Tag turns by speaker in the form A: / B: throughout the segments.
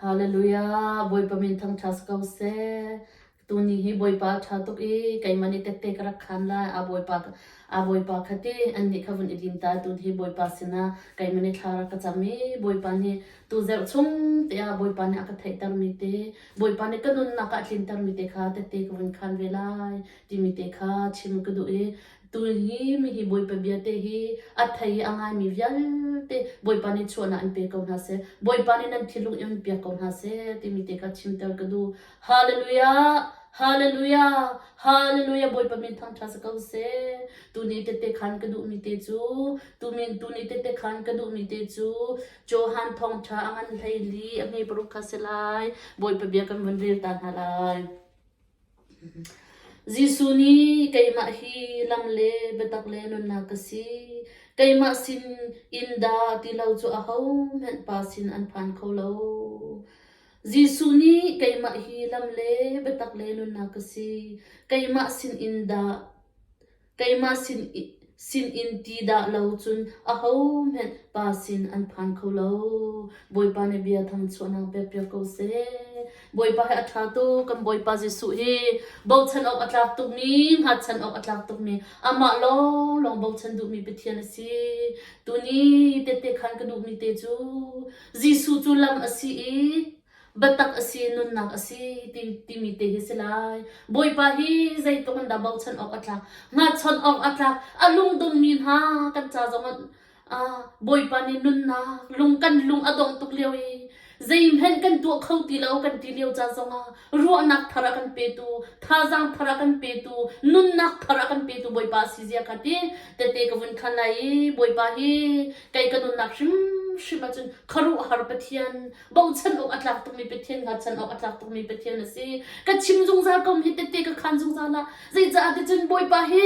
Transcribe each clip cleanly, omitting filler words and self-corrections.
A: Hallelujah! Bawipa min thangṭha si ko seh. Tuni hi Bawipa a ṭha tuk i keimah nih tette ka rak khaan lai. A Bawipa a Bawipa kha ti annih kha vun i din ta. Tuni hi Bawipa sinah keimah nih thla rak ka cam i Bawipa nih tu zerh chung tiah Bawipa nih a ka theihtermi te, Bawipa nih ka nunnak ah a tlintermi te kha tette ka vun khaan ve lai timi te kha chim ka duh i Tu hi mihi Bawipa bia te hi a thei i a ngaimi vialte Bawipa nih chuahnak an pe ko hna seh. Bawipa nih nan thinlung in piak ko hna seh timi te kha chimter ka duh. Hallelujah! Hallelujah! Hallelujah! Bawipa min thangṭha si ko seh. Tuni tette khan ka duhmi te cu tumin tuni tette khan ka duhmi te cu Johan thawngṭha a ngan hleili a hme paruk kha si lai. Bawipa bia kan vun rel ta hna lai. Jesuh nih keimah hi lam le biatak le nunnak ka si. Keimah sin in dah ti lo cu ahohmanh Pa sin an phan kho lo. Jesuh nih keimah hi lam le biatak le nunnak ka si. Keimah sin in dah Keimah sinin ti dah lo cun ahohmanh Pa sin an phan kho lo. Bawipa nih bia thangchuahnak pekpiak ko seh. Bawipa hi a ṭha tuk. Kan Bawipa Jesuh hi bochan awk a tlak tukmi, hngatchan awk a tlak tukmi, amah lawnglawng bochan duhmi Pathian a si. Tuni tette khan ka duhmi te cu Jesuh cu lam a si i biatak a si, nunnak a si ti, timi te hi si lai. Bawipa hi zeitluk in dah bochan awk a tlak, hngatchan awk a tlak, a lungdongmi hna kan ca zong ah Bawipa nih nunnak lung kan lung a dong tuk lio i zeihmanh kan tuah kho ti lo kan ti lio ca zongah ruahnak thar a kan petu, thazaang thar a kan petu, nunnak thar a kan petu Bawipa a si zia kha ti tete ka vun khan lai i Bawipa hi kei ka nunnak hrimhrim ahcun khuaruahhar Pathian bochan awk a tlak tukmi Pathian hngatchan awk a tlak tukmi Pathian a si. Ka chim zungzal ko hi tette ka khan zungzal ah zeicaah ticun Bawipa hi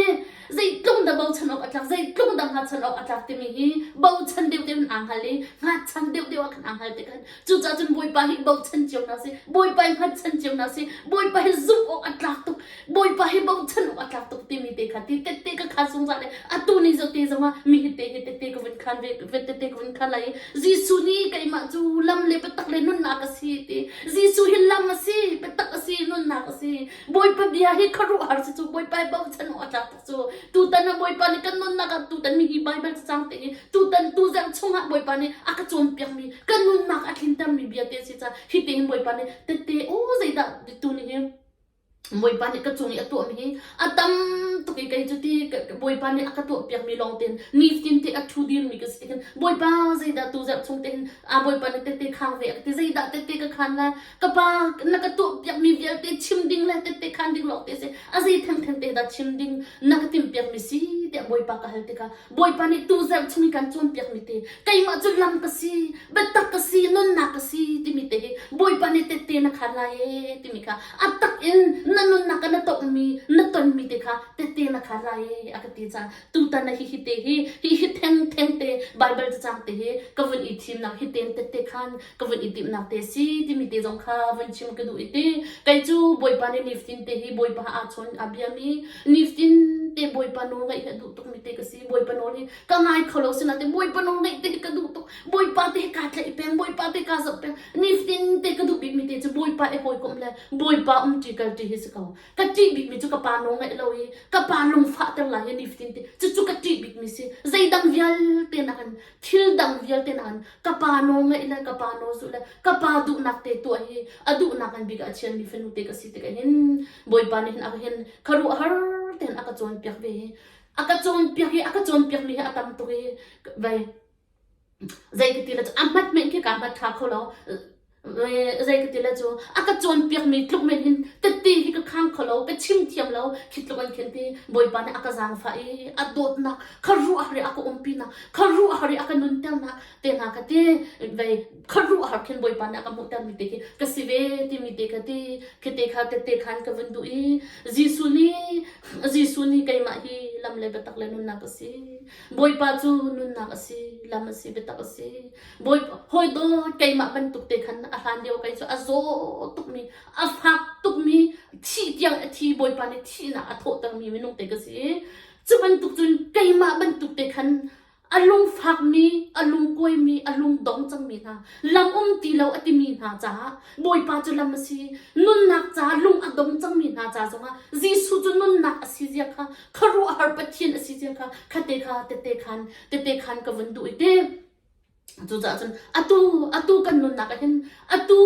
A: zeitluk dah bochan awk a tlak zeitluk dah hngatchan awk a tlak timi hi bochan deuh deuh in aa hngal i hngatchan deuh deuh ah khan aa hngal te khan cucaah cun Bawipa hi bochan cio hna si Bawipa hi hngatchan cio hna si Bawipa hi zumh awk a tlak tuk Bawipa hi bochan awk a tlak tuk timi te kha ti tette ka khan zungzal i atu ni zo te zongah mi hi te hi tette ka vun khan ve tette ka vun khan lai i Jesuh nih keimah cu lam le biatak le nunnak a si ti Jesuh hi lam a si biatak a si nunnak a si Bawipa bia hi khuaruahhar si cu Bawipa hi bochan awk a tlak tuk cu tutan ah Bawipa nih kan nunnak ah tutan mi hi Bible cacang te hi tutan tuzarh chungah Bawipa nih a ka cawnpiakmi ka nunnak a tlintermi bia te a si caah hi te hin Bawipa nih tette u zeidah tu nih hi Bawipa nih ka cung i a tuahmi hi a tam tuk i kei cu ti Bawipa nih a ka tuahpiakmi lawng tein nifatin te a ṭhu dirmi ka si tikhin Bawipa zeidah tu zarh chung tein a Bawipa nih tette khang ve a ka ti zeidah tette ka khan lai ka pa na ka tuahpiakmi vialte chim ding le tette khan ding lawng te si a zei thengtheng te dah chim ding na ka timhpiakmi si tiah Bawipa ka hal tikah Bawipa nih tu zarh chung i kan cawnpiakmi te keimah cu lam ka si biatak ka si nunnak ka si timi te hi Bawipa nih tette na khan lai ee timi kha a tak in na nunnak ah na tonmi na tonmi te kha tette na khan lai ee a ka ti caah tutan ah hihi te hi hihi theng theng te Bible cacang te hi ka vun i thimnak hi ten tette khan ka vun i timhnak te si timi te zong kha vun chim ka duh i ti kei cu Bawipa nih nifatin te hi Bawipa aa chawn a biami nifatin te Bawipa nawl ngaih hi a duh tukmi te ka si Bawipa nawl hi ka ngai kho lo sinain Bawipa nawl ngaih te hi ka duh tuk Bawipa te hi kaa tlaih peng Bawipa te kaa zoh peng nifatin te ka duh bikmi te cu Bawipa i hawikomh le Bawipa umṭi kalṭi hi si ko ka ṭih bikmi cu ka pa nawl ngaih lo i ka pa lungfahter lai hi nifatin te cucu ka ṭih bikmi si zeidang vialte nakin thil dang vialte nakin ka pa nawl ngaih le ka pa nawl zulh le ka pa duhnak te tuah hi a duhnak in bik ah a chianmi fanu te ka si tikah hin Bawipa nih hin a ka hin khuaruahhar tein a ka cawnpiak ve hi a ka cawnpiak i a ka cawnpiakmi hi a tam tuk i vei zei ka ti le cu a hmat men khi kaa hmat ṭha kho lo zei ka ti le cu a ka cawnpiakmi tluk men hin tette hi ka khang kho lo ka chim thiam lo khi tluk an khin ti Bawipa nih a ka zaangfah i a dawtnak khuaruahhar i a ka umpinak khuaruahhar i a ka nunternak te hna ka ti vei khuaruahhar khin Bawipa nih a ka hmuhtermi te khi ka si ve timi te ka ti khi te kha tette khan ka vun duh i Jesuh nih Jesuh nih keimah hi lam le biatak le nunnak a si Bawipa cu nunnak a si lam a si biatak a si Bawipa hawi dawt keimah bantuk te khan a hlan lio kei cu a zaw tukmi a fak tukmi thih tiang a thi Bawipa nih thihnak a thawhtermi minung te ka si cu bantuk cun keimah bantuk te khan. A lungfakmi, a lungkuaimi, a lungdong cangmi hna, lam um ti lo a timi hna caah Bawipa cu lam a si. Nunnak caah lung a dong cangmi hna ca zongah Jesuh cu nunnak a si zia kha, khuaruahhar Pathian a si zia kha khate kha tete khan tete khan ka vun duh i te. Cucaah cun atu atu kan nunnak ah hin atu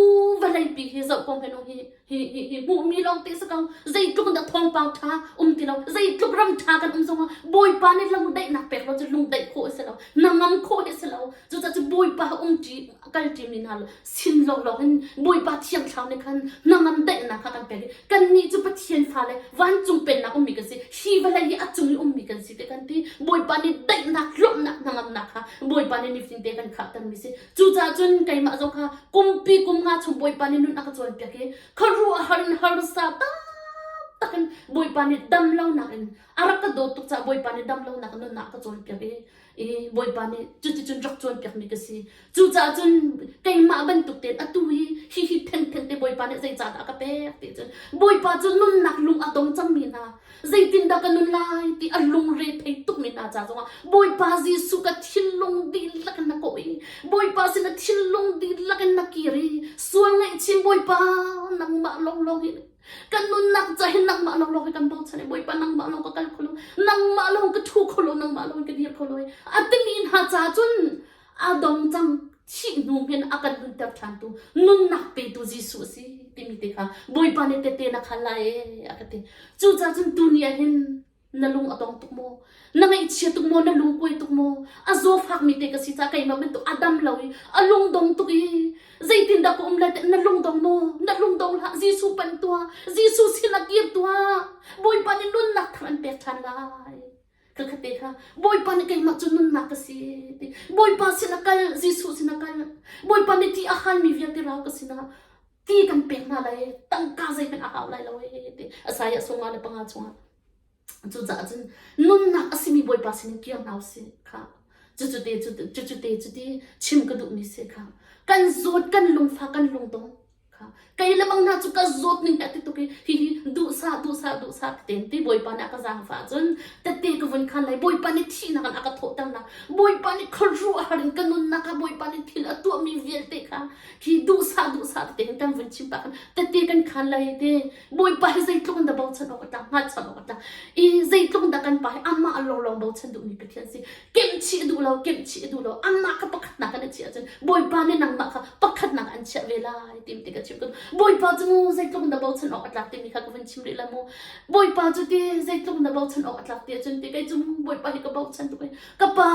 A: vawleipi hi zoh ko hmanh u hi hi hi hi hmuhmi lawng te si ko zeitluk in dah thawngpang ṭha um ti lo zeitluk ram ṭha kan um zongah Bawipa nih lungdaihnak pek lo cu lungdaih khawh a si lo hnangam khawh hi a si lo cucaah cu Bawipa um ṭi kal ṭimi hna sin lawnglawng in Bawipa Thiang Thlarau nih khan hnangam daihnak kha kan pek i kannih cu Pathian fale vancung pennak ummi kan si hi vawlei hi a cung i ummi kan si te kan ti Bawipa nih daihnak lawmhnak hnangamnak kha Bawipa nih nifatin te kan khahtermi si cucaah cun keimah zong kha kumpi kum nga chung Bawipa nih nun a ka cawnpiak i khuaruahhar in harsa taktak in Bawipa nih dam lonak in a rak ka dawt tuk caah Bawipa nih dam lonak in nunnak a ka cawnpiak i i Bawipa nih cuticun rak cawnpiakmi ka si. Cucaah cun keimah bantuk tein atu hi hihi thengtheng te Bawipa nih zeicahdah a ka pek ti cun Bawipa cu nunnak lung a dong cangmi hna zeitindah ka nun lai ti a lungre thei tukmi hna ca zongah Bawipa Jesuh ka thinlung dihlak in na kawh i Bawipa sin na thinlung dihlak in na kir i sual ngaihchim Bawipa nangmah lawnglawng hi Kan nunnak ca hin nangmah lawnglawng hi kan bochan i Bawipa nangmah lawng ka kal kho lo, nangmah lawng ka ṭhu kho lo, nangmah lawng ka dir kho lo i a timi hna ca cun a dong cang thih hnu hin a kan nunter ṭhantu nunnak petu Jesuh a si timi te kha Bawipa nih tete na khan lai ee a ka ti. Cucaah cun tuni ah hin na lung a dong tuk maw? Na ngaihchia tuk maw? Na lung kuai tuk maw? A zawfakmi te ka si caah keimah bantuk a dam lo i a lung dong tuk i zeitindah ka um lai ti na lung dong maw? Na lung dong hlah. Jesuh panh tuah. Jesuh sinah kir tuah. Bawipa nih nunnak thar an pek ṭhan lai. Ka kha te kha Bawipa nih keimah cu nunnak ka si ti. Bawipa sinah kal, Jesuh sinah kal. Bawipa nih ti a halmi vialte rau ka sinah ti kan pek hna lai tangka zeihmanh a hau lai lo ee ti Isaiah sawmnga le panga chungah cucaah cun nunnak a simi Bawipa sinin kir hna usih kha cucu te cucu te cuti chim ka duhmi si kha kan zawt kan lungfa kan lungdong kha kei le bang hna cu ka zawt ning he ti tuk i hihi duhsah duhsah duhsah tein ti Bawipa nih a ka zaangfah cun tette ka vun khan lai Bawipa nih thihnak in a ka thawhternak Bawipa nih khuaruahhar in ka nunnak ah Bawipa nih thil a tuahmi vialte kha Hi duhsah duhsah tete hin kan vun chim pah khan tete kan khan lai te Bawipa hi zeitluk in dah bochan awk a tlak hngalchan awk a tlak i zeitluk in dah kan pa hi amah lawnglawng bochan duhmi Pathian si kemhchih a duh lo kemhchih a duh lo amah kha pakhatnak in a chiah ahcun Bawipa nih nangmah kha pakhatnak an chiah ve lai ti ti ka chim ko Bawipa cu mu zeitluk in dah bochan awk a tlak timi kha ka vun chim rih la mu Bawipa cu ti zeitluk in dah bochan awk a tlak ti ahcun ti kei cu mu Bawipa hi ka bochan tuk i ka pa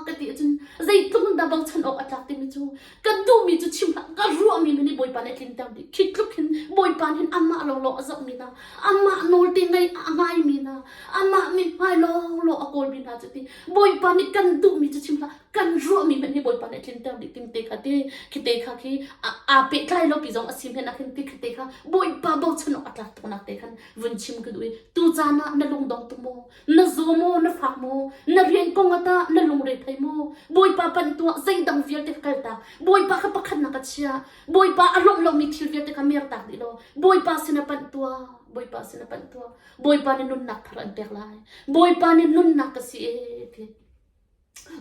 A: ka ti ahcun zeitluk in dah bochan awk a tlak timi cu Ka duhmi cu chim hlah, ka ruahmi hmanh nih Bawipa nih a tlinter dih. Khi tluk hin Bawipa nih hin amah lawnglawng a zohmi hna, amah nawl te ngai a ngaimi hna, amah mithmai lawnglawng a kawlmi hna cu ti Bawipa nih kan duhmi cu chim hlah, kan ruahmi hmanh hi Bawipa nih a tlinter dih tim te kha ti khi te kha khi aa pehtlai lo pi zong a si hmenh ah khin ti khi te kha Bawipa bochan awk a tlak tuknak te khan vun chim ka duh i tu caan ah na lungdong tuk maw? Na zaw maw, na fak maw? Na rian kong ah tah na lungre thei maw? Bawipa panh tuah, zeidang vialte kha kaltak. Bawipa kha pakhatnak a chia. Bawipa a lawmh lomi thil vialte kha mertak dih law Bawipa sinah panh tuah. Bawipa sinah panh tuah. Bawipa nih nunnak thar an pek lai. Bawipa nih nunnak ka si ee ti.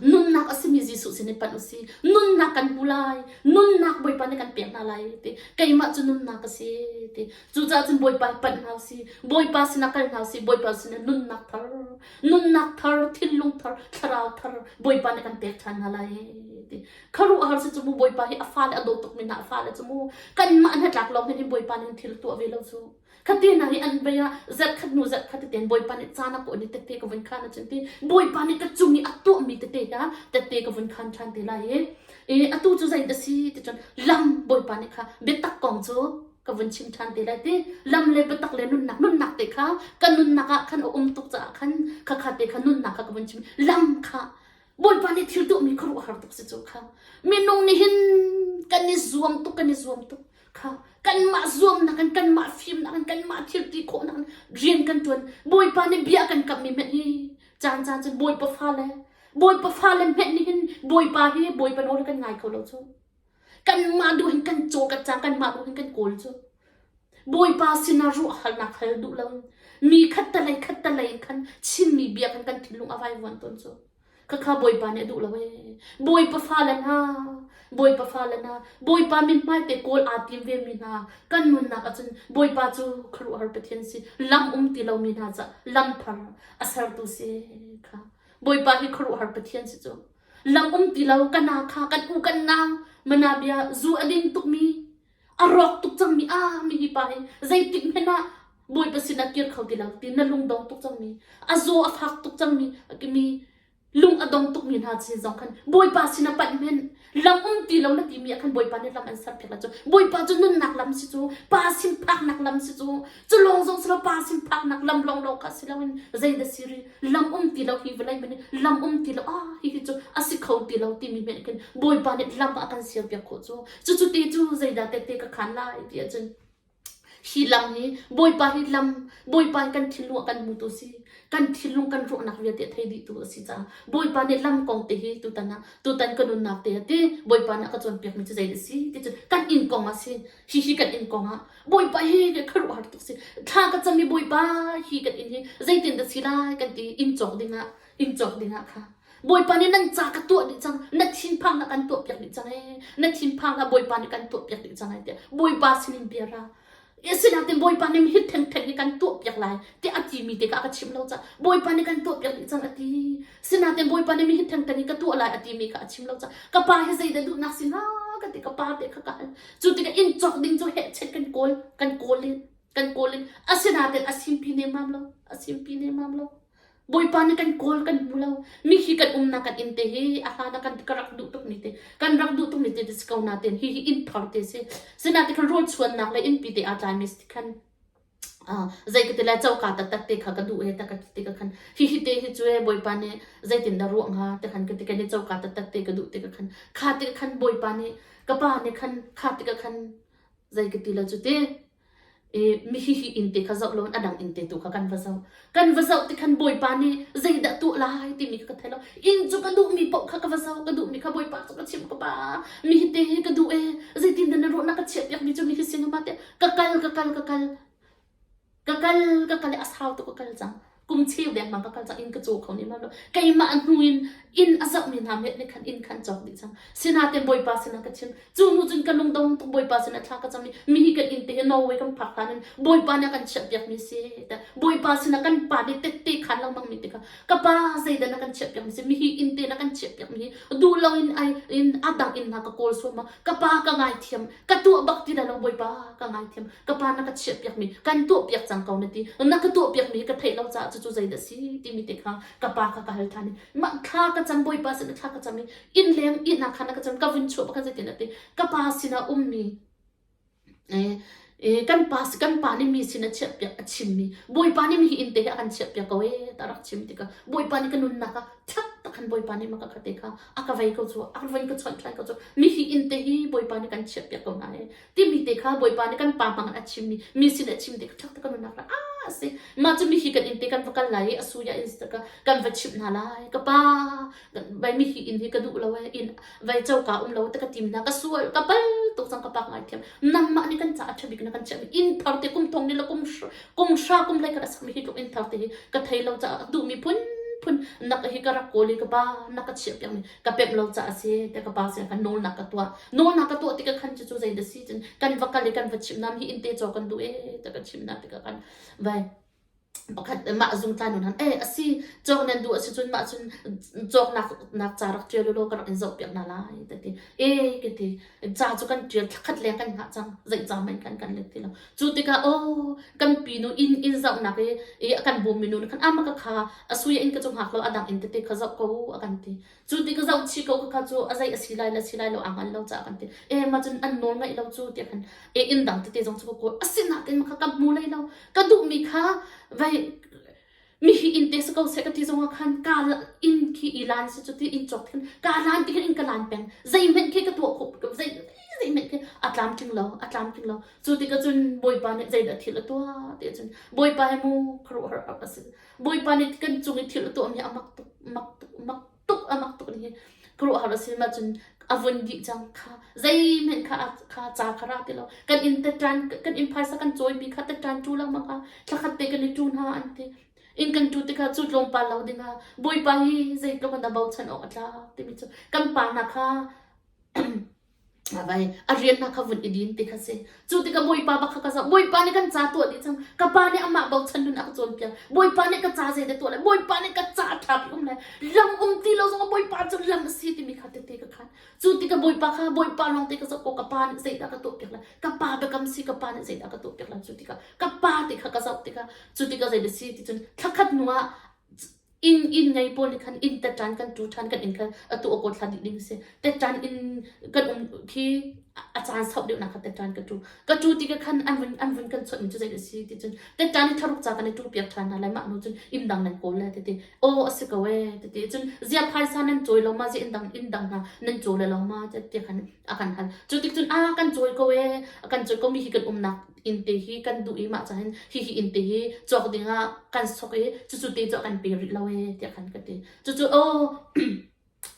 A: Nunnak a simi Jesuh sin i panh u si. Nunnak kan hmu lai. Nunnak Bawipa nih kan pek hna lai ti. Keimah cu nunnak ka si ti. Cucaah cun Bawipa hi panh hna u si. Bawipa sinah kal hna u si. Bawipa sinah nunnak thar, nunnak thar, thinlung thar, thlarau thar Bawipa nih kan pek ṭhan hna lai ti. Khuaruahhar si cu mu Bawipa hi a fale a dawt tukmi hna a fale cu mu kanmah hnatlak lawng hin Bawipa nih thil tuah ve lo cu. Khati hna hi an vei ah zarhkhat hnu zarhkhat tete in Bawipa nih caan a kawh ni tette ka vun khan ahcun ti Bawipa nih ka cung i a tuahmi tete kha tette ka vun khan ṭhan te lai i i atu cu zei dah si ti cun lam Bawipa nih kha biatak kong cu ka vun chim ṭhan te lai ti lam le biatak le nunnak nunnak te kha ka nunnak ah khan a um tuk caah khan khakha te kha nunnak kha ka vun chim lam kha Bawipa nih thil tuahmi khuaruahhar tuk si cu kha minung nih hin kan i zuam tuk kan i zuam tuk kha kanmah zuamnak in kanmah fimnak in kanmah thil ti khawhnak in rian kan ṭuan Bawipa nih bia kan kamhmi hmenh hi caan caan cun Bawipa fale Bawipa fale hmenh nih hin Bawipa hi Bawipa nawl kan ngai kho lo cu kanmah duh hin kan caw kan cang kanmah duh hin kan kawl cu Bawipa sinah ruahhalnak hal duh lo mi khat talei khat talei in khan chimmi bia khan kan thinlung a vaivuan tawn cu. Khakha Bawipa nih a duh lo ee. Bawipa fale hna, Bawipa fale hna, Bawipa mithmai te kawl aa tim ve mi hna kan nunnak ahcun Bawipa cu khuaruahhar Pathian si, lam um ti lomi hna cah lam thar a sertu si kha. Bawipa hi khuaruahhar Pathian si cu. Lam um ti lo ka na kha kan u kan nau mana bia zu a ding tukmi a rawk tuk cangmi ah mi hi pa hi zeitik hmanh ah Bawipa sinah kir kho ti lo ti na lungdong tuk cangmi a zaw a fak tuk cangmi mi lung a dong tukmi hna sin zong khan Bawipa sinah panh men lam um ti lo na timi ah khan Bawipa nih lam an ser piak la cu Bawipa cu nunnak lam si cu pa sin phaknak lam si cu cu lawng zong si lo pa sin phaknak lam lawng lawng kha si loin zei dah si ri lam um ti lo hi vawlei men lam um ti lo ah hi hi cu a si kho ti lo timi men khin Bawipa nih lam a kan sial piak khawh cu cucu te cu zeidah tette ka khan lai ti ahcun hi lam hi Bawipa hi lam Bawipa hi kan thinlung a kan hmutu si kan thinlung kan ruahnak vialte a thei dihtu a si caah Bawipa nih lam kong te hi tutan ah tutan ka nunnak te ah ti Bawipa nih a ka cawnpiakmi cu zei a si ti cu kan inn kong a si hi hi kan inn kong ah Bawipa hi khuaruahhar tuk si thla ka cam i Bawipa hi kan inn hi zeitin dah si lai kan ti inn cawk dingah inn cawk dingah kha Bawipa nih nan ca ka tuah dih cang na thinphang na kan tuah piak dih cang ee na thinphang na Bawipa nih kan tuah piak dih cang ee tiah Bawipa sinin bia ra Asinain Bawipa nih hi thengtheng hi kan tuah piak lai tiah a timi te kha a ka chimh lo caah Bawipa nih kan tuah piak dih cang a ti. Sinain Bawipa nih hi thengtheng hi ka tuah lai a timi kha a chim lo caah ka pa hi zeidah duhnak si hnga ka ti ka pa te kha ka hal. Cu tikah inn cawk ding cu hehchet kan kawl kan kawl in kan kawl in asinain a simpi nemmam lo a simpi nemmam lo. Bawipa nih kan kawl kan hmu lo. Mi hi kan umnak kan inn te hi a hlan ah kan ka rak duh tuk mi te kan rak duh tuk mi te si ko nain hi hi inn thar te si. Sinain khan rawl chuannak le innpi te aa tlai mi si khan zei ka ti lai coka taktak te kha ka duh he tak ka ti ka khan hi hi te hi cu e Bawipa nih zeitin dah ruah hnga te khan ka ti kan i coka taktak te ka duh te ka khan kha te khan Bawipa nih ka pa nih khan kha te ka khan zei ka ti lo cu ti i mi hihi inn te kha zoh loin a dang inn te tu kha kan va zoh. Kan va zoh ti khan Bawipa nih zeidah tuah lai timi kha ka thei lo. Inn cu ka duhmi paoh kha ka va zoh, ka duhmi kha Bawipa cu ka chimh ka pa. Mi hi te hi ka duh ee, zeitin dah na ruahnak ka chiahpiakmi cu mi hi sin ma te ka kal ka kal ka kal ka kal ka kal i a sau tuk ka kal cang. Kum cheu dengmang ka kal cang inn ka caw kho nih ma lo. Keimah hnu in inn a zohmi hna met nih khan inn khan cawk dih cang. Sinain Bawipa sinah ka chim. Cu hnu cun ka lungdong tuk Bawipa sinah thla ka cam i mi hi kan inn te hi Norway kan phak hlan in Bawipa nih a kan chiahpiakmi si. Bawipa sinah kan pa nih tette khan lengmang mi te kha ka pa zeidah na kan chiahpiakmi si mi hi inn te na kan chiahpiakmi hi duh loin ai in a dang inn hna ka kawl suam ma ka pa ka ngaithiam ka tuah bak ti lo Bawipa ka ngaithiam ka pa na ka chiahpiakmi kan tuahpiak cang ko na ti na ka tuahpiakmi hi ka theih lo caah cucu zeidah si timi te kha ka pa kha ka hal ṭhan i mah thla ka cam Bawipa sin thla ka cam i inn leng ihnak khan ka cam ka vun chuah bak zeitin a ti ka pa sinah ummi eh kan pa kan pa nih mi sin a chiahpiak a chimmi Bawipa nih mi hi inn te hi a kan chiahpiak ko ee ta rak chim tikah Bawipa nih ka nunnak ah thak tak khan Bawipa nih maka kha te kha a ka vei ko cu a ka vei ka chawnh thlai ko cu mi hi inn te hi Bawipa nih kan chiahpiak ko hna ee timi te kha Bawipa nih kan pa hmang a chimmi mi sin a chim te kha thak tak kan nunnak ah si mah cu mi hi kan inn te kan va kal lai i a suya in ka kan va chimh hna lai ka pa vai mi hi inn hi ka duh lo e inn vai choka um lo te ka tim na ka sual ka pal tuk cang ka pak ngai thiam nangmah nih kan ca a ṭha bik na kan chiahmi inn thar te kum thong ni la kum kum hra kum lai ka rak sakmi hi tluk inn thar te hi ka thei lo caah duhmi phun phun nak hi ka rak kawl i ka pa na ka chiah piakmi ka pemh lo caah a si te ka pa sin khan nawlnak ka tuah nawlnak ka tuah tikah khan cucu zei dah si cun kan va kal i kan va chimh nam hi inn te caw kan duh e te ka chimh na tikah khan vai pakhat mah zung tla nun han e asi cawk nan duh asi cun mah cun cawk nak nak ca rak tial lo ka rak in zoh piak na lai te ti e ke ti ca cu kan tial thlakhat leng kan hngah cang zei ca man kan kan let ti lo cu tikah o kan pi nu inn inn zohnak i i a kan bawm mi nu khan ama ka kha asuya in ka cu hngak lo adang in tete kha zoh ko a kan ti cu ti ka zoh chih ko ka kha cu a zei a si lai le si lai lo a hngal lo caah kan ti e ma cun an nawl ngaih lo cu tiah khan e inn dang tete zong cu ka kawl asinain kha ka hmu lai lo ka duhmi kha vai mi hi inn te si ko seh ka ti zong ah khan ka inn khi i lan si cu ti inn cawk khin ka lan ti khin inn ka lan peng zeihmanh khi ka tuah khawh zei zeihmanh khi a tlamtling lo a tlamtling lo cu tikah cun bawipa nih zeidah thil a tuah ti cun bawipa he mu khuaruahhar a si bawipa nih kan cung i thil a tuahmi a mak tuk mak tuk mak tuk a mak tuk ni khuaruahhar a si ma cun a vun dih cang kha zeihmanh kha kha ca kha ra ti lo kan inn teṭan kan inn phaisa kan cawimi kha teṭan ṭu lengmang kha thlakhat te kan i ṭu hna an ti. Inn kan tu tikah cu tlawmpal lo dingah Bawipa hi zeitluk in dah bochan awk a tlak timi cu kan pa hna kha vai a rian hna kha vun i din ti kha si. Cu tikah Bawipa bak kha ka zoh. Bawipa nih kan ca tuah dih cang. Ka pa nih amah bochan nun a ka cawnpiak. Bawipa nih ka ca zeidah tuah lai. Bawipa nih ka ca a ṭha bik um lai. Lam um ti lo zongah Bawipa cu lam a si timi kha tete ka khan. Cu tikah Bawipa kha Bawipa lawng te ka zoh ko. Ka pa nih zeidah ka tuahpiak lai. Ka pa biakam si ka pa nih zeidah ka tuahpiak lai. Cu tikah ka pa ti kha ka zoh tikah cu tikah zeidah si ti cun thlakhat hnu ah inn inn ngei pawl nih khan inn tetṭan kan tu ṭhan kan inn kha atu a kawt hlan dih ding si tetṭan inn kan um khi a caan sauh deuh nak kha tetṭan ka tu ka tu tikah khan an vun an vun kan chawnh mi cu zei a si ti cun tetṭan i tharuk ca kan i tu piak ṭhan hna lai mah nu cun inn dang nan kawl le titi aw a si ko e titi cun zia phaisa nan cawi lo ma zi inn dang inn dang hna nan caw le lo ma ti khan a kan hal cu tik cun a kan cawi ko e kan cawi ko mi hi kan umnak inn te hi kan duh i mah ca hin hihi inn te hi cawk dingah kan sok i cucu te cu a kan pe rih lo ee tiah khan ka ti. Cucu aw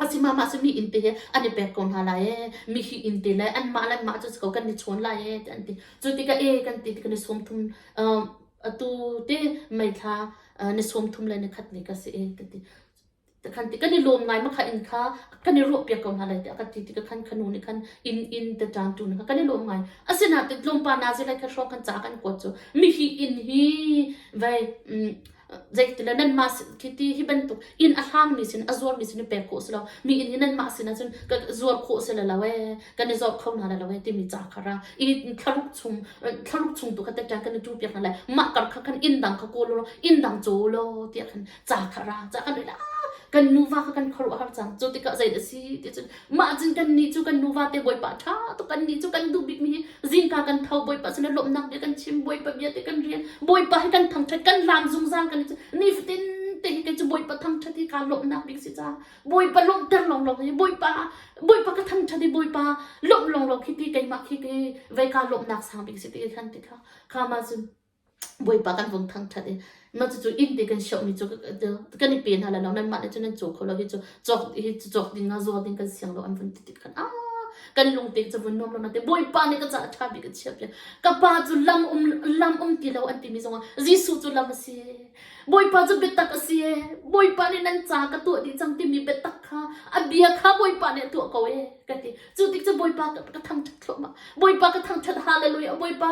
A: asima mah cu mi inn te hi an i pek ko hna lai ee mi hi inn te le anmah le anmah cu si ko kan i chawn lai ee tiah an ti. Cu tikah ee kan ti tikah ni 30 atu te May thla ni 30 le ni khat ni ka si ee ka ti. Khan ti kan i lawm ngai ma kha inn kha kan i ruah piak ko hna lai tiah ka ti tikah khan khanu nih khan inn inn te ṭang tu nih khan kan i lawm ngai. Asinain tlawmpal nazi lai kha hrawng kan ca kan kuat cu mi hi inn hi vei zeitile nanmah khi ti hi bantuk inn a hlangmi sin a zuarmi sin i pek khawh si lo mi inn hi nanmah sin ahcun ka zuar khawh si lo ee kan i zawr kho hna lo ee timi ca kha ra i thlaruk chung thlaruk chung tu kha te kan i tu piak hna lai mah kar kha khan inn dang kha kawl law inn dang caw law tiah khan ca kha ra ca kan rel kan nuva kha kan khuaruahhar cang cu tikah zei a si ti cun mah cun kan nih cu kan nuva te bawipa ṭha tuk kan nih cu kan duh bik mi hi zingka kan tho bawipa sinah lawmhnak bia kan chim bawipa bia te kan rian bawipa hi kan thangṭhat kan lam zungzal kan nifatin te hi kei cu bawipa thangṭhat hi kaa lawmhnak bik si ca bawipa lawmhter lawnglawng hi bawipa bawipa ka thangṭhat hi bawipa lawmh lawnglawng khi ti keimah khi ke vei kaa lawmhnak sang bik si ti khan ti kha kha ma cun Bawipa kan vung thangṭhat i mah cucu inn te kan hiohmi cu kan i pe hna lai lo nanmah nih cun nan caw kho lo hi cu cawk hi cu cawk ding ah zuar ding kan siang lo an vun ti tik khan ah kan lungte cu vun nuam lo na te Bawipa nih ka caah ṭha bik a chiah piak ka pa cu lam um lam um ti lo an timi zongah Jesuh cu lam a si Bawipa cu biatak a si Bawipa nih nan ca ka tuah dih cang timi biatak kha a bia kha Bawipa nih a tuah ko ee ka ti Cu tik cu Bawipa ka thangṭhat thluahmah. Bawipa ka thangṭhat hallelujah Bawipa.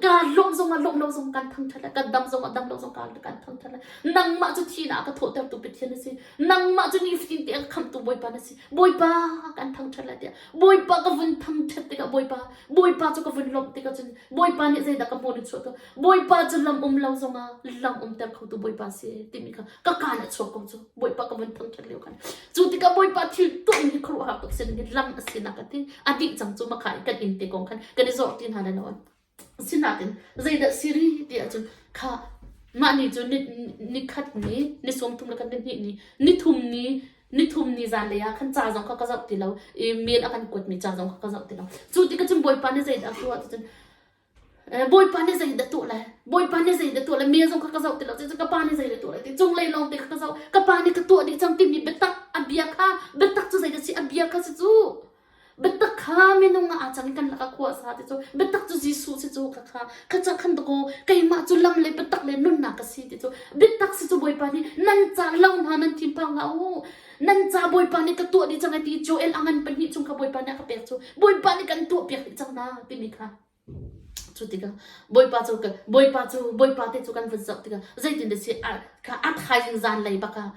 A: Ka lawmh zong ah lawmh lo zong kan thangṭhat lai. Ka dam zong ah dam lo zong kan kan thangṭhat lai. Nangmah cu thihnak ka thawhtertu Pathian na si. Nangmah cu nifatin te a ka khamhtu Bawipa na si. Bawipa kan thangṭhat lai tiah Bawipa ka vun thangṭhat tikah Bawipa Bawipa cu ka vun lawmh tikah cun Bawipa nih zeidah ka hmuh ni chuah tu Bawipa cu lam um lo zongah lam umter khotu Bawipa si timi kha ka kaan a chuak ko cu Bawipa ka vun thangṭhat lio khan cu tikah Bawipa thil tuahmi hi khuaruahhar tuk sin hi lam a sinak a ti a dih cang cu makha i kan inn te kong khan kan i zawr ti hna le lo sinain zeidah siri ti ahcun kha mah ni cu ni ni khat ni ni 30 le kan ni hnih ni ni thum ni ni thum ni zan lei ah khan ca zong kha ka zoh ti lo i mail a kan kuatmi ca zong kha ka zoh ti lo cu tikah cun Bawipa nih zeidah a tuah ti cun Bawipa nih zei dah tuah lai? Bawipa nih zei dah tuah lai? Mail zong kha ka zoh ti lo. Cucu ka pa nih zei dah tuah lai ti. Cunglei lawng te kha ka zoh. Ka pa nih ka tuah dih cang timi biatak a bia kha biatak cu zei dah si? A bia kha si cu. Biatak kha minung ah aa cang i kan lakah khua a sa ti cu. Biatak cu Jesuh si cu kha kha. Kha ca khan dakaw keimah cu lam le biatak le nunnak ka si ti cu. Biatak si cu Bawipa nih nan ca lo hna nan thinphang hlah u. Nan ca Bawipa nih ka tuah dih cang ai ti Joel a ngan pahnih chung kha Bawipa nih a ka pek cu. Bawipa nih kan tuah piak dih cang hna timi kha. Cu tikah Bawipa cu Bawipa cu Bawipa te cu kan vun zoh tikah zeitin dah si kha a thaizing zanlei bak ah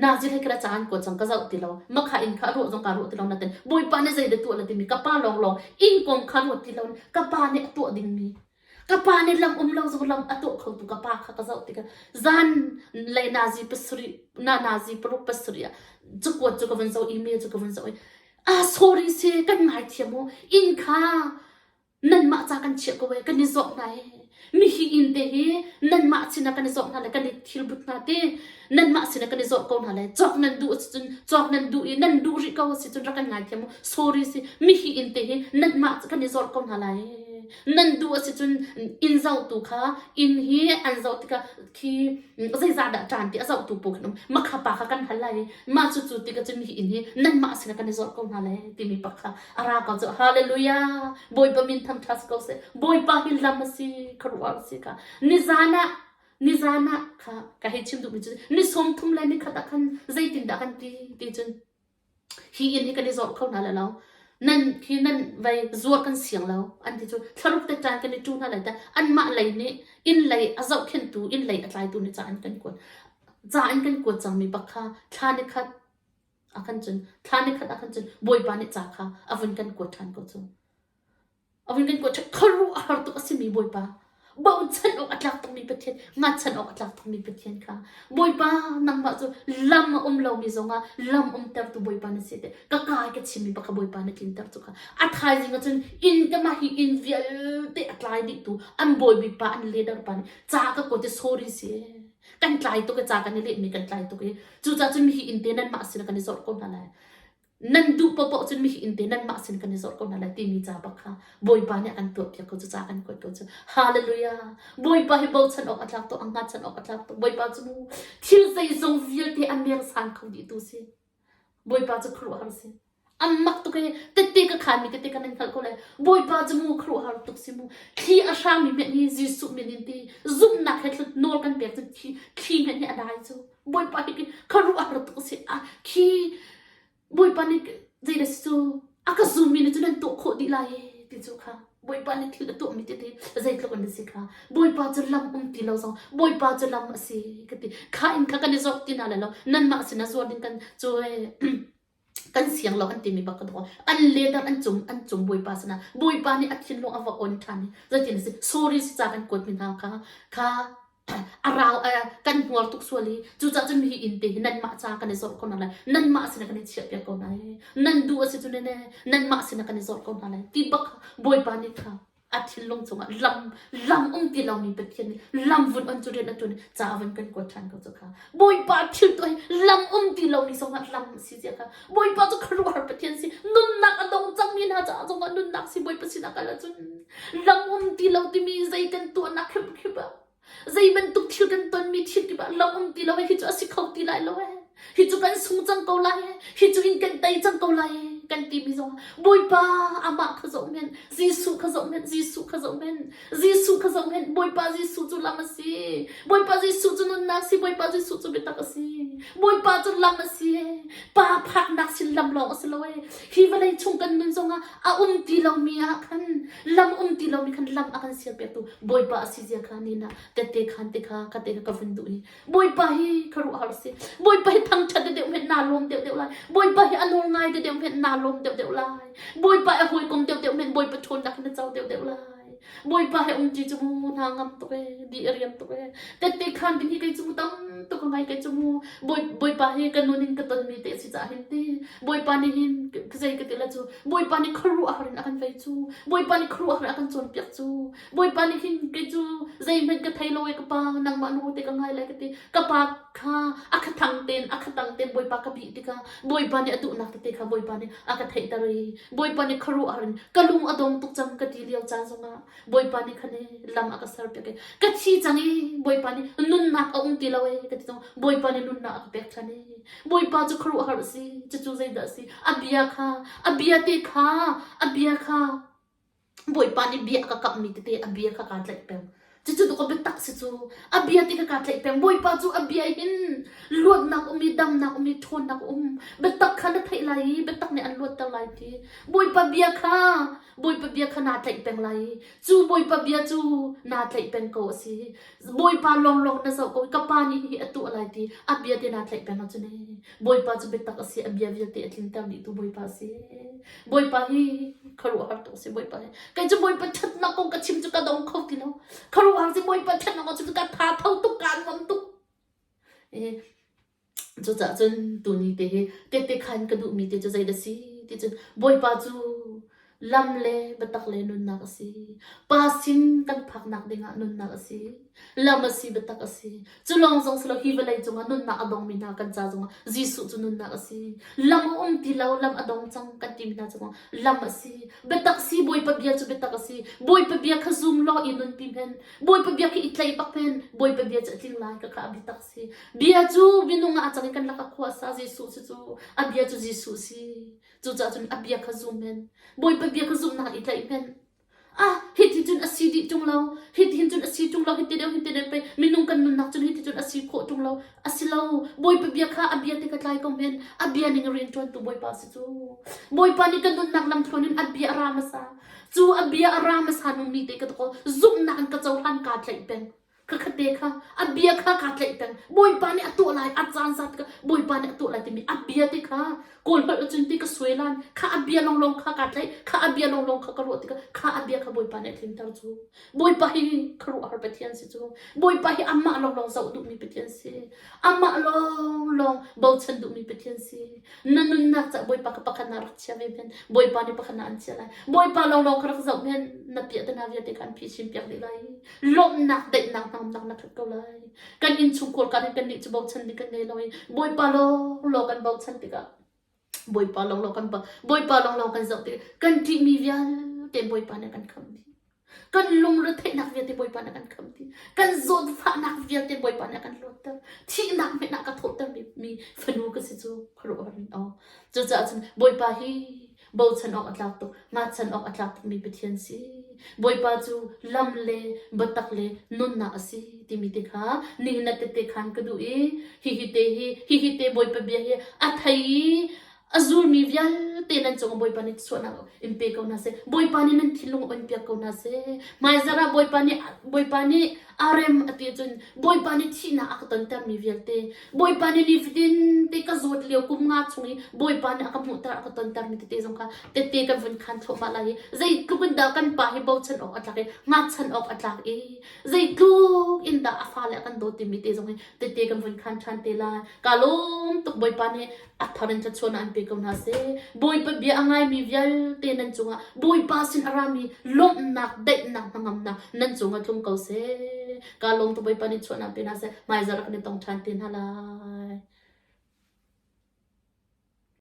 A: nazi hlei kha caan kuat cang ka zoh ti lo makha inn kha ruah zong ka ruah ti lo natin Bawipa nih zei dah tuah la timi ka pa lawnglawng inn kong kha ruat ti lo ka pa nih a tuah dingmi ka pa nih lam um lo zong lam a tuah khotu ka pa kha ka zoh tikah zan lei nazi pasarih na nazi paruk pasarih ah cakuat cu ka vun zoh email cu ka vun zoh i Ah sorry si kan ngaithiam u inn kha nanmah ca kan chiah ko ee kan i zawh hna ee mihi inn te hi nanmah sinah kan i zawh hna le kan i thilbut hna ti nanmah sinah kan i zawh ko hna le cawk nan duh si cun cawk nan duh i nan duh rih ko si cun rak kan ngaithiam u sorry si mihi inn te hi nanmah kan i zawh ko hna lai nan duh a si cun inn zohtu kha inn hi an zoh tikah khi zeizah dah ṭan ti a zohtu pawl khan um makha pa kha kan hal lai i mah cu cu tikah cun hi inn hi nanmah sinah kan i zawr ko hna lai timi pak kha a ra ko cu hallelujah bawipa min thangṭhat si ko seh bawipa hi lam a si khuaruahhar a si ka nizan ah. Nizan ah kha ka hei chim duhmi cu ni 30 le nikhat ah khan zeitindah kan ti ti cun hi inn hi kan i zawrh kho hna lai lo. Nan hi nan vei zuar kan siang lo an ti cu thlaruk te caan kan i ṭu hna lai ta anmah lei nih inn lei a zohkhenhtu inn lei a tlaitu nih ca an kan kuat. Ca an kan kuat cangmi bak kha thla nikhat ah khan cun thla nikhat ah khan cun Bawipa nih ca kha a vun kan kuat ṭhan ko cu. A vun kan kuat ṭhan khuaruah a har tuk a simi Bawipa bochan awk a tlak tukmi Pathian ngachan awk a tlak tukmi Pathian kha Bawipa nangmah cu lam a um lomi zongah lam umtertu Bawipa na si te ka kai ka chimmi bak kha Bawipa na tlinter cu kha a thaizing ah cun inn ka mah hi inn vialte a tlai dihtu an bawibik pa an leader pa nih ca ka kuat i sorry si kan tlai tuk i ca kan i lehmi kan tlai tuk i cucaah cun mihi inn te nanmah sin kan i zorh ko hna lai nan duh paohpaoh cun mihi inn te nanmah sin kan i zorh ko hna lai timi ca bak kha Bawipa nih a kan tuahpiak ko cu ca kan kuat ko cu hallelujah Bawipa hi bochan awk a tlak tuk a hngatchan awk a tlak tuk Bawipa cu mu thil zeizong vialte a mersan kho dih tu si Bawipa cu khuaruahhar si an mak tuk i tette ka khanmi tette ka nan hngalh ko lai Bawipa cu mu khuaruahhar tuk si mu thli a hrangmi hmenh hi Jesuh min in ti zumhnak he nawl kan pek cu thli thli hmenh hi a dai cu Bawipa hi khuaruahhar tuk si a khi Bawipa nih zeidah si cu a ka zummi nih cun nan tuah khawh dih lai ti cu kha Bawipa nih thil a tuahmi tete zeitluk an si kha Bawipa cu lam um ti lo zong Bawipa cu lam a si ka ti kha in kha kan i zawk ti hna lai lo nanmah sinah zuar ding kan cu kan siang lo an timi bak ka dawh an leader an cung an cung Bawipa sinah Bawipa nih a thinlung a va on ṭhan i zeitin a si sorry si ca kan kuat mi hna kha kha a rau kan hmuar tuk sual i cucaah cun hi inn te hi nanmah ca kan i zorh ko hna lai nanmah sinah kan i chiahpiak ko hna i nan duh a si cun ne nanmah sinah kan i zorh ko hna lai ti bak Bawipa nih kha a thinlung chungah lam lam um ti lomi Pathian nih lam vun on cu rian a ṭuan ca a vun kan kuat ṭhan ko cu kha Bawipa thil tuah hi lam um ti lomi zongah lam si zia kha Bawipa cu khuaruahhar Pathian si nunnak a dong cangmi hna caah zongah nunnak si Bawipa sinah kal ahcun lam um ti lo timi zei kan tuahnak hrimhrim ah zei bantuk thil kan tonmi thil kip ah lam um ti lo hi cu a si kho ti lai lo eh hi cu kan sung cang ko lai eh hi cu in kan tei cang ko lai eh kan timi zong Bawipa amah kha zoh men Jesuh kha zoh men Jesuh kha zoh men Jesuh kha zoh men Bawipa Jesuh cu lam a si Bawipa Jesuh cu nunnak si Bawipa Jesuh cu biatak a si Bawipa cu lam a si pa phaknak sin lam lawng a si lo eh hi vawlei chung kan nun zongah a um ti lomi ah khan lam um ti lomi khan lam a kan sialpiaktu Bawipa a si zia kha ni na tette khan te kha ka te ka vun duh i Bawipa hi khuaruahhar si Bawipa hi thangṭhat deuh hmenh naa lawm deuh deuh lai Bawipa hi a nawl ngai deuh hmenh naa lawm deuh deuh lai Bawipa a hawikom deuh deuh hmenh Bawipa ṭhawnnak na co deuh deuh lai Bawipa he umṭi cu mu hna ngam tuk e di a riam tuk e tette khan ding hi kei cu mu tam tuk ka ngai kei cu mu Bawipa hi ka nun in ka tonmi te a si caah hin ti Bawipa nih hin zei ka ti la cu Bawipa nih khuaruahhar in a kan vei cu Bawipa nih khuaruahhar in a kan cawnpiak cu Bawipa nih hin kei cu zeihmanh ka thei lo e ka pa nangmah nawl te ka ngai lai ka ti ka pa kha a khathang tein a khatang tein Bawipa ka bih tikah Bawipa nih a duhnak tete kha Bawipa nih a ka theihter i Bawipa nih khuaruahhar in ka lung a dong tuk cang ka ti lio caan zongah Bawipa nih khan lam a ka serpiak i ka thi cang i Bawipa nih nunnak a um ti lo e ka ti cang Bawipa nih nunnak a ka pek ṭhan i Bawipa cu khuaruahhar a si cucu zeidah a si a bia kha a bia te kha a bia kha Bawipa nih bia a ka kamhmi tete a bia kha kaa tlaih peng. Cucu tu ka biatak si cu. A bia ti kha kaa tlaih peng. Bawipa cu a bia hin luatnak um i damnak um i ṭhawnnak um. Biatak kha na theih lai i biatak nih an luatter lai ti. Bawipa bia kha Bawipa bia kha naa tlaih peng lai i cu Bawipa bia cu naa tlaih peng ko a si. Bawipa lawnglawng na zoh ko i ka pa nih hihi a tuah lai ti a bia te naa tlaih peng ahcun ee Bawipa cu biatak a si a bia vialte a tlinter dihtu Bawipa a si. Bawipa hi khuaruahhar tuk a si Bawipa hi. Kei cu Bawipa ṭhatnak kong ka chim cu ka dong kho ti lo. Khuaruahhar si Bawipa ṭhatnak kong chim cu ka tha tho tuk kaa nuam tuk. Eh, cucaah cun tuni te hi tette khan ka duhmi te cu zeidah si ti cun Bawipa cu lam le biatak le nunnak a si. Pa sin kan phaknak dingah nunnak a si. Lam a si biatak a si. Cu lawng zong si lo hi vawlei cungah nunnak a dongmi hna kan ca zongah Jesuh cu nunnak a si. Lam a um ti lo, lam a dong cang kan timi hna cungah lam a si. Biatak si Bawipa bia cu biatak a si. Bawipa bia kha zum law i nunpi men. Bawipa bia khi i tlaih bak men. Bawipa bia cu a tling lai ka kha a biatak si. Bia cu minung ah a cang i kan lakah khua a sa Jesuh si cu a bia cu Jesuh si. Cucaah cun a bia kha zum men. Bawipa bia kha zumhnak i tlaih men. Ah, hiti cun a si dih ṭung lo, hiti hin cun a si ṭung lo, hiti deuh hiti deuh pei minung kan nunnak cun hiti cun a si khawh ṭung lo. A si lo. Bawipa bia kha a bia te ka tlai ko men. A bia ning rian ṭuantu Bawipa si cu. Bawipa nih kan nunnak lamthluan in a bia a ra hmasa. Cu a bia a ra hmasa nungmi te ka takaw zumhnak in ka cohlan kaa tlaih peng. Khakhat te kha a bia kha kaa tlaih peng. Bawipa nih a tuah lai, a caan zat ka Bawipa nih a tuah lai timi a bia te kha Kawl holh cun ti ka suai lan. Kha a bia longlong kha kaa tlaih. Kha a bia longlong kha ka ruah tikah kha a bia kha Bawipa nih a tlinter cu. Bawipa hi khuaruahhar Pathian si cu. Bawipa hi amah longlong zoh duhmi Pathian si. Amah lawnglawng bochan duhmi Pathian si. Na nunnak caah Bawipa kha pakhat na rak chia ve men. Bawipa nih pakhat na an chia lai. Bawipa lawnglawng kha rak zoh men. Na piahtana vialte kha an phisin piak dih lai. Lawmhnak, daihnak, hnangamnak na khat ko lai. Kan innchungkhar kan in kannih cu bochan ding kan ngei lo i Bawipa lawnglawng kan bochan tikah Bawipa lawnglawng kan Bawipa lawnglawng kan zoh tikah kan ṭihmi vialte Bawipa nih a kan khamh dih. Kan lungretheihnak vialte Bawipa nih a kan khamh dih. Kan zawnfahnak vialte Bawipa nih a kan luatter. Thihnak hmenh ah ka thawhter mi fanu ka si cu khuaruahhar in aw. Cucaah cun Bawipa hi bochan awk a tlak tuk, ngahchan awk a tlak tukmi Pathian si. Bawipa cu lam le biatak le nunnak a si timi te kha nihin na tette khan ka duh i hihi te hi hihi te Bawipa bia hi a thei i a zulmi vialte nan cungah Bawipa nih suahnak in pe ko hna seh. Bawipa nih nan thinlung on piak ko hna seh. Hmaizarh ah Bawipa nih Bawipa nih a rem a ti cun Bawipa nih thihnak a ka tontermi vialte Bawipa nih nifatin te ka zawt lio kum nga chung i Bawipa nih a ka hmuhter a ka tontermi tete zong kha tette kan vun khan thluahmah lai i zeitluk in dah kan pa hi bochan awk a tlak i ngachan awk a tlak i zeitluk in dah a fale a kan dawt timi te zong hi tette kan vun khan ṭhan te lai. Ka lawm tuk Bawipa nih a thar in thluachuahnak an pe ko hna seh. Bawipa bia a ngaimi vialte nan cungah Bawipa sin a rami lawmhnak, daihnak, hnangamnak nan cungah tlung ko seh. Ka lawm tuk Bawipa nih chuahnak pe hna seh. Hmaizarh kan i tong ṭhan te hna lai.